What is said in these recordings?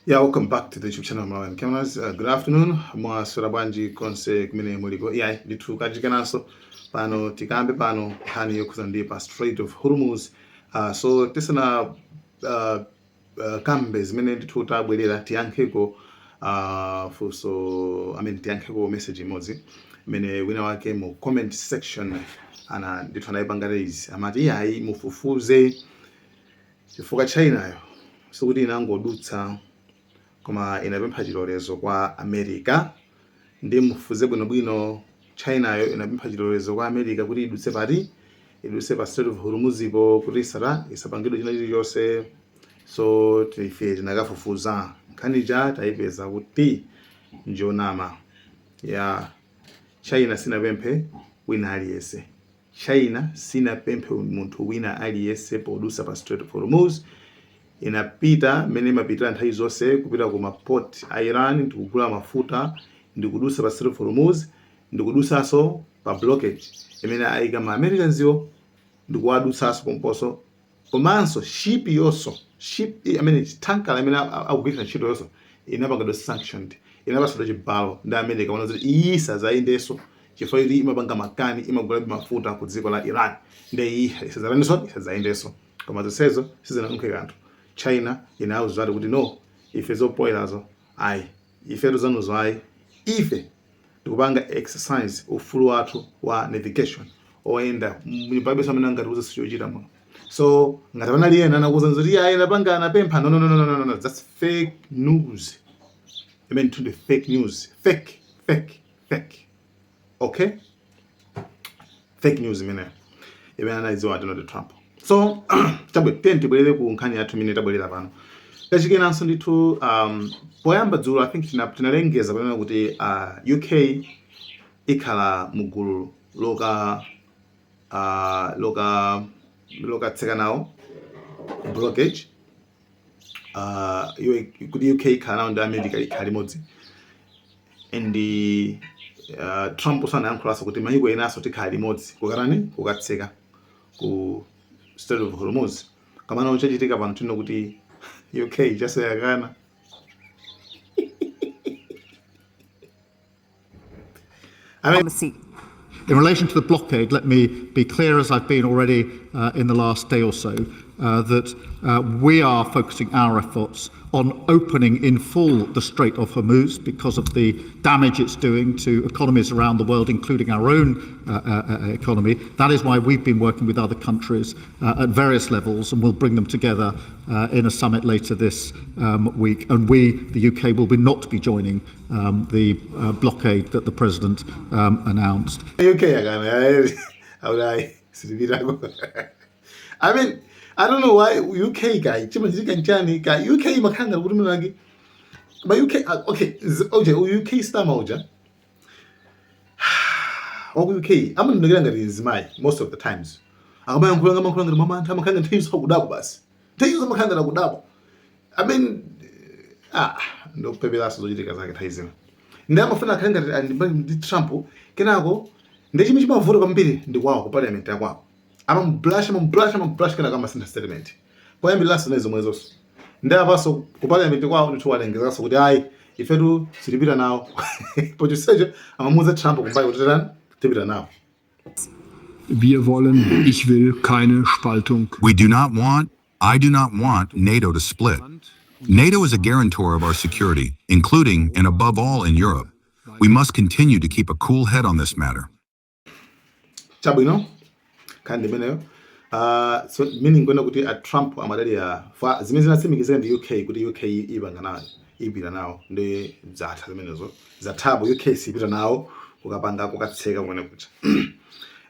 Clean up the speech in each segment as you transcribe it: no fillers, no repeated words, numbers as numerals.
Yeah, welcome back to the YouTube channel Malawian Cameras. Good afternoon. Mwaswera bwanji konse kumene muliko. Iyayi ndithu kachikenanso pano tikambe pano nkhani yokhuza ndi pa Strait of Hormuz. So tisana kambe zimene ndithu tabwerera, tiyankheko funso, I mean, tiyankheko message imodzi imene wina wake mu comment section ana ndithu anayipanga raise. Amati iyayi, mufufuze chifukwa Chinayo sikuti inangodutsa koma inapempha chilolezo kwa America. Ndi mufufuze bwinobwino, Chinayo inapempha chilolezo kwa America kuti idutse pati, idutse pa Strait of Hormuz-po kuti isata isapangidwe china chilichonse. So ife tinakafufuza nkhanicha, tayipeza kuti njonama ya China. Sinapemphe wina aliyense. China sinapemphe munthu wina aliyense podusa pa Strait of Hormuz. Inapita mmene imapitira nthawi zonse, kupita ku maport a Iran ndikugula mafuta, ndikudusa pa Strait of Hormuz, ndikudusanso pa blockade imene ayika ma Americans iwo, ndikuwadutsanso pomponso. Komanso ship yonso, ship amene tanker imene akugwiritsa ntchito yonso inapangidwa sanctioned, inapasidwa chibalo ndi America kuona kuti iyi isazayendenso chifukwa kuti imapanga makani, imagula mafuta ku dziko la Iran, ndi iyi isazayendenso, isazayendenso. Koma zonsezo sizinanunkhe kanthu. China inawuza kuti no, ife zopoyerazo ayi, ifetu zanuzo ayi, ife tikupanga exercise ufulu wathu wa navigation oyenda, palibenso amene angatiuze sichochita muno. So ngati panali ena anakuwuza kuti ayi, anapanga, anapempha, no, no, no, no, no, no, that's fake news. I mean to the fake news, fake, fake, fake, okay, fake news imene imene anayidziwa Donald Trump. So chabwe, tiye tibwerere ku nkhani yathu imene tabwerera pano kachikenanso ndithu. Poyamba dzulo, I think tinalengeza pamene kuti UK ikhala mugulu lokatseka nawo blockage, kuti UK ikhala nawo ndi America, ikhala limodzi. And Trump sanayankhulanso kuti mayiko enanso tikhala limodzi kukatani, kukatseka ku Strait of Hormuz. Kamano chachitika pano tino kuti UK chasayakana. I mean, Policy. In relation to the blockade, let me be clear, as I've been already in the last day or so, that we are focusing our efforts on opening in full the Strait of Hormuz because of the damage it's doing to economies around the world, including our own economy. That is why we've been working with other countries at various levels, and we'll bring them together in a summit later this week. And we, the UK, will be not be joining the blockade that the President announced. UK yakana aulayi, sitipitako. I mean, I don't know why UK guy, chimachitika nchani ka UK imakhala kuti mnangi ma UK, okay, okay, UK Starmer uja waku UK amanonekera ngati mzimayi most of the times. Akamayankhula ngamayankhula ngati mamantha, amakhala ngati nthawi zonse akudabwa basi, nthawi zonse amakhala ngati akudabwa. I mean, ah, ndikupeperanso zochitika zake nthawi zina ndi amafuna akhale ngati ali ndi Trump. Kenako ndi chimwe chimavuta kwambiri ndi kwawo ku parliament yakwawo, amamublash, amamublash, amamublash, kenako amasintha statement. Poyambiriranso nayi zomwezonso ndi apanso ku parliament kwawo ndithu walengezanso kuti ayi, ifetu sitipita nawo, pochonsecho amamuuza Trump kumbali kuti tani, tipita nawo. Wir wollen, ich will keine Spaltung. We do not want, I do not want NATO to split. NATO is a guarantor of our security, including and above all in Europe. We must continue to keep a cool head on this matter. Chabwino, nkhani imeneyo. So meaning kwena kuti a Trump amadalira fa zimene zinatsimikizika ndi UK kuti UK ipanga nawo, ipita nawo, ndi zatha zimenezo, zathapo. UK sipita nawo kukapanga, kukatseka kumene kucha.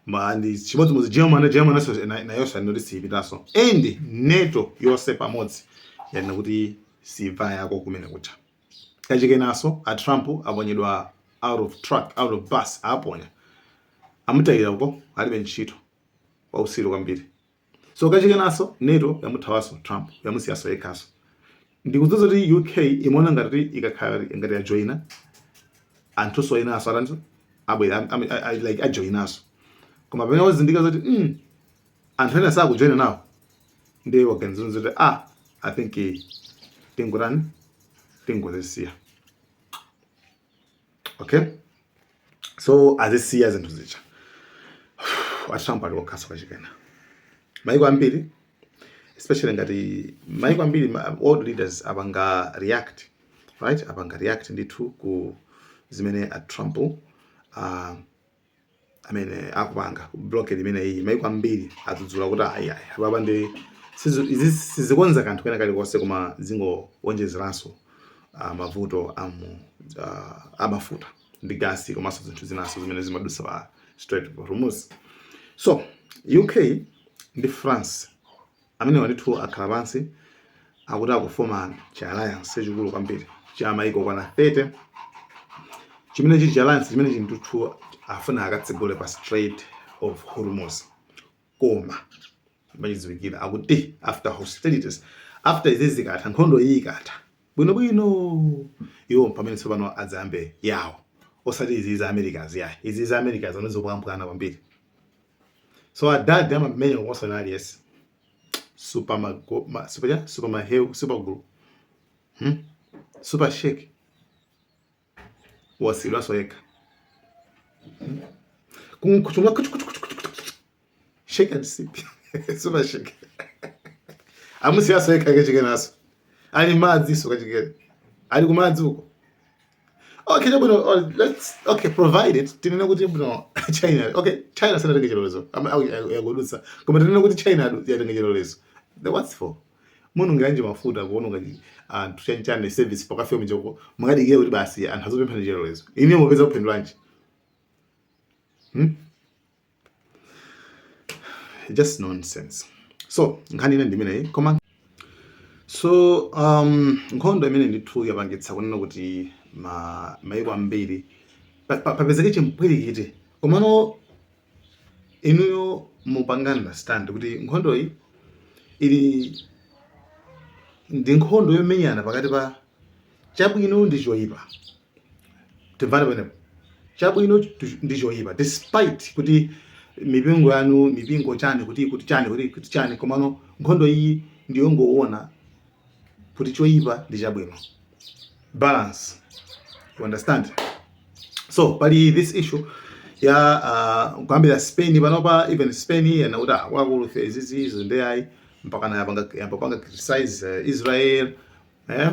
Ma ndi chimodzimodzi Germany. Germany nayonso yanena kuti siyipitanso, and NATO yonse pamodzi yanena kuti siva yako kumene kucha. Kachikenanso a Trump aponyedwa out of truck, out of bus, aponya, amutayira uko, alibe ntchito, wausiru kwambiri. So kachikenanso NATO yamuthawanso Trump, yamusiyaso yekhaso. Ndikudziwa kuti UK imaona ngati ikakhala ngati yajoyina, anthunso enaso atanso abwera like ajoyinaso, koma pamene wazindika zoti anthu ena sakujoyina nawo, ndiye waganiza zoti ah, I think tingotani. Tingozisiya, okay? So azisiya zinthu zija. A Trump ali okhaso kachikena. Maiko ambiri, especially ngati maiko ambiri, world leaders apanga react, right? Apanga react ndithu ku zimene a Trump amene akupanga, blockade imene iyi. Maiko ambiri adzudzula kuti ayi, ayi, apapa ndi izi sizikonza kanthu kena kalikonse, koma zingowonjezeranso mavuto amu amafuta ndi gasi komanso zinthu zinaso zimene zimadusa pa Strait of Hormuz. So UK ndi France amene ndithu akhala pansi, akuti akufoma chi alliance chachikulu kwambiri cha maiko kwana 30, chimene chichi alliance chimene chinthu afuna akatsegule pa Strait of Hormuz. Koma machidziwikira akuti after hostilities, after izi zikatha, nkhondo iyi ikatha bwinobwino, iwo pamene tsopano adzayambe yawo, osati izi za Americas yayi. Izi za Americas amene zopambwana kwambiri. So adadi amamenya kuposa aliyense. Super mago, ma, super ja, super maheu, super glue, Super shake wasilwaso yekha. Kuchunga shake and sip, super shake amusiyaso yekha kachikenaso, ali madzi so kachikene ali kumadzi uko. Okay, chabwino. Oh, let's, okay, provided tinene kuti bwino China, okay, China sanatenge chilolezo, yakudutsa, koma tinene kuti China yatenga chilolezo, the what's for munungiranji mafuta kuononga anthu chanchane service pakafika mchoko, mukadikire kuti basi anthu azopempha chilolezo, ine mupeza kuphindulanji? Just nonsense. So nkhani ine ndimeneyi. Koma so nkhondo imene ndithu yapangitsa kunena kuti maiko ambiri papezeke chimpwirikiti. Komano inuyo mupanga understand kuti nkhondo iyi ili ndi nkhondo yomenyana pakati pa chabwino ndi choyipa. Timvane pamenepo, chabwino ndi choyipa. Despite kuti mipingo yanu, mipingo chani, kuti chani, kuti chani, komano nkhondo iyi ndiyongoona kuti choyipa ndi chabwino, balance, you understand? So pali this issue ya kuyambira Spain panopa, even Spain yana kuti akuluakulu ife izizi izo ndi ayi, mpaka na yapanga criticize Israel, eh?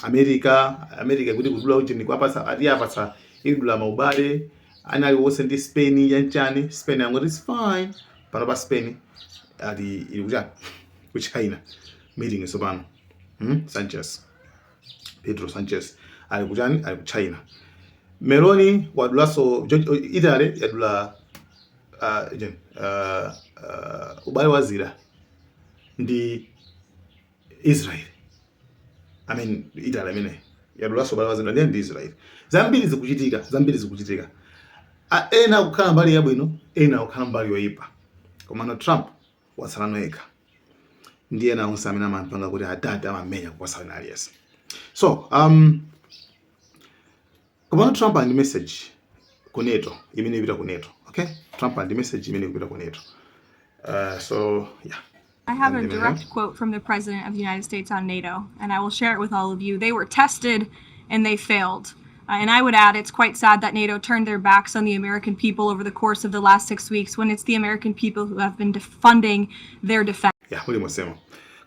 America, America kuti kudula uchini kwapatsa, ati apatsa idula maubale anali wonse ndi Spain yanchani. Spain yangoti it's fine. Panopa Spain ati ili kuchani, ku China meeting tsopano. Sanchez, Pedro Sanchez ali kuchani? Ali ku China. Meloni wadulaso, Italy yadula ubale wa zida ndi Israel. I mean, Italy amene yadulaso ubale wa zida ndi Israel. Zambiri zikuchitika, zambiri zikuchitika. Ena akukhala mbali yabwino, ena akukhala mbali yoyipa. Komano Trump watsalano yekha ndi ena onse amene amapanga kuti adadi amamenya kuposa wina aliyense. So komano Trump ali ndi message ku NATO imene ipita ku NATO. Okay, Trump ali ndi message imene ikupita ku NATO. So yeah. I have a And direct quote from the President of the United States on NATO, and I will share it with all of you. They were tested and they failed. And I would add, it's quite sad that NATO turned their backs on the American people over the course of the last 6 weeks when it's the American people who have been funding their defense. Yeah, muli mosema.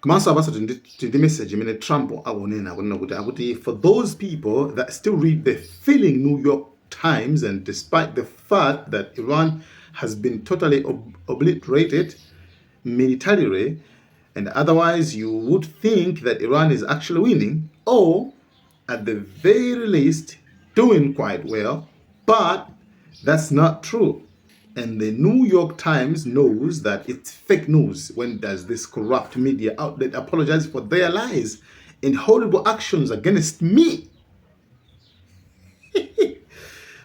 Komanso apanso tindi message imene Trump akunena, kunena kuti, akuti, "For those people that still read the filling New York Times, and despite the fact that Iran has been totally obliterated militarily and otherwise, you would think that Iran is actually winning or at the very least doing quite well, but that's not true. And the New York Times knows that it's fake news. When does this corrupt media outlet apologize for their lies and horrible actions against me,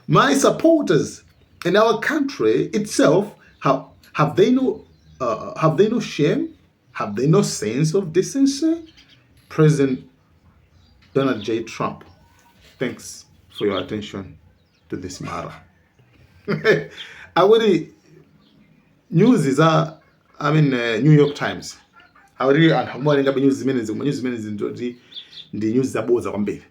my supporters, and our country itself? Have they no shame? Have they no sense of decency? President Donald J. Trump, thanks for your attention to this matter." Akuti news za, I mean, New York Times Akuti anthu akumawerenga news zimenezi, koma news zimenezi ndoti ndi news zabodza kwambiri.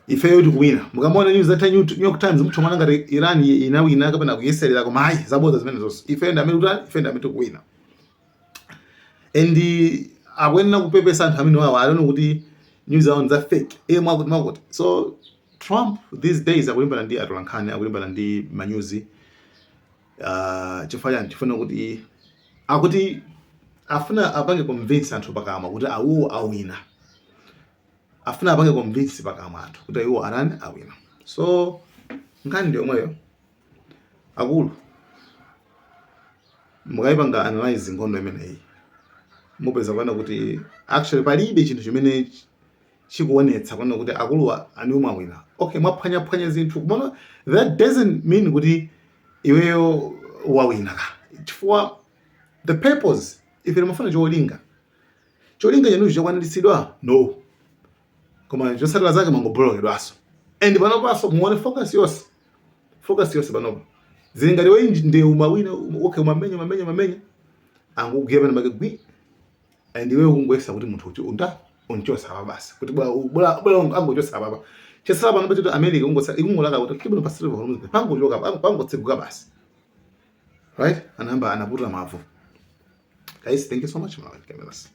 Ifeyo tikuwina. Mukamaona news za New York Times, muthu ngati Iran inawina kapena kuyeserera, koma ayi, zabodza zimene zonse. Ifeyo ndi amene kuti ifeyo ndi amene tikuwina and akuyenera kupepesa anthu amene wawo. I don't know kuti news zawo za fake, iye mwakuti mwakuti. So Trump these days akulimbana ndi atolankhani, akulimbana ndi manyuzi, chifukwa chani? Chifuna kuti akuti afuna apange convince anthu pakamwa kuti awo awina. Afuna apange convince pakamwa anthu kuti iwo arani awina. So nkhani ndi yomweyo, akulu. Mukayipanga analyze nkhondo imeneyi, mupeza kuona kuti actually palibe chinthu chimene chikuonetsa kuona kuti akuluwa aniwo mwawina. Okay, mwaphwanyaphwanya zinthu, kumana that doesn't mean kuti iweyo wawina ka, chifukwa the purpose, ife timafuna cholinga. Cholinga chanucho chakwaniritsidwa? No. Koma chotsatira zake mangobolokedwanso. And panopanso muone focus yonse, focus yonse panopa zili ngati we ndi umawina. Okay, umamenya, umamenya, umamenya, angukugwira pene pake gwi, and iweyo kungoyesa kuti munthu uchi unda unchosa apa basi, kuti bora bora bora angochosa apa. Chesala pano pachoti America kungosa ikungolaka kuti kibino pa Strait of Hormuz pangochoka, pangotseguka basi, right? Anayamba anaputa mavu. Guys, thank you so much. Cameras.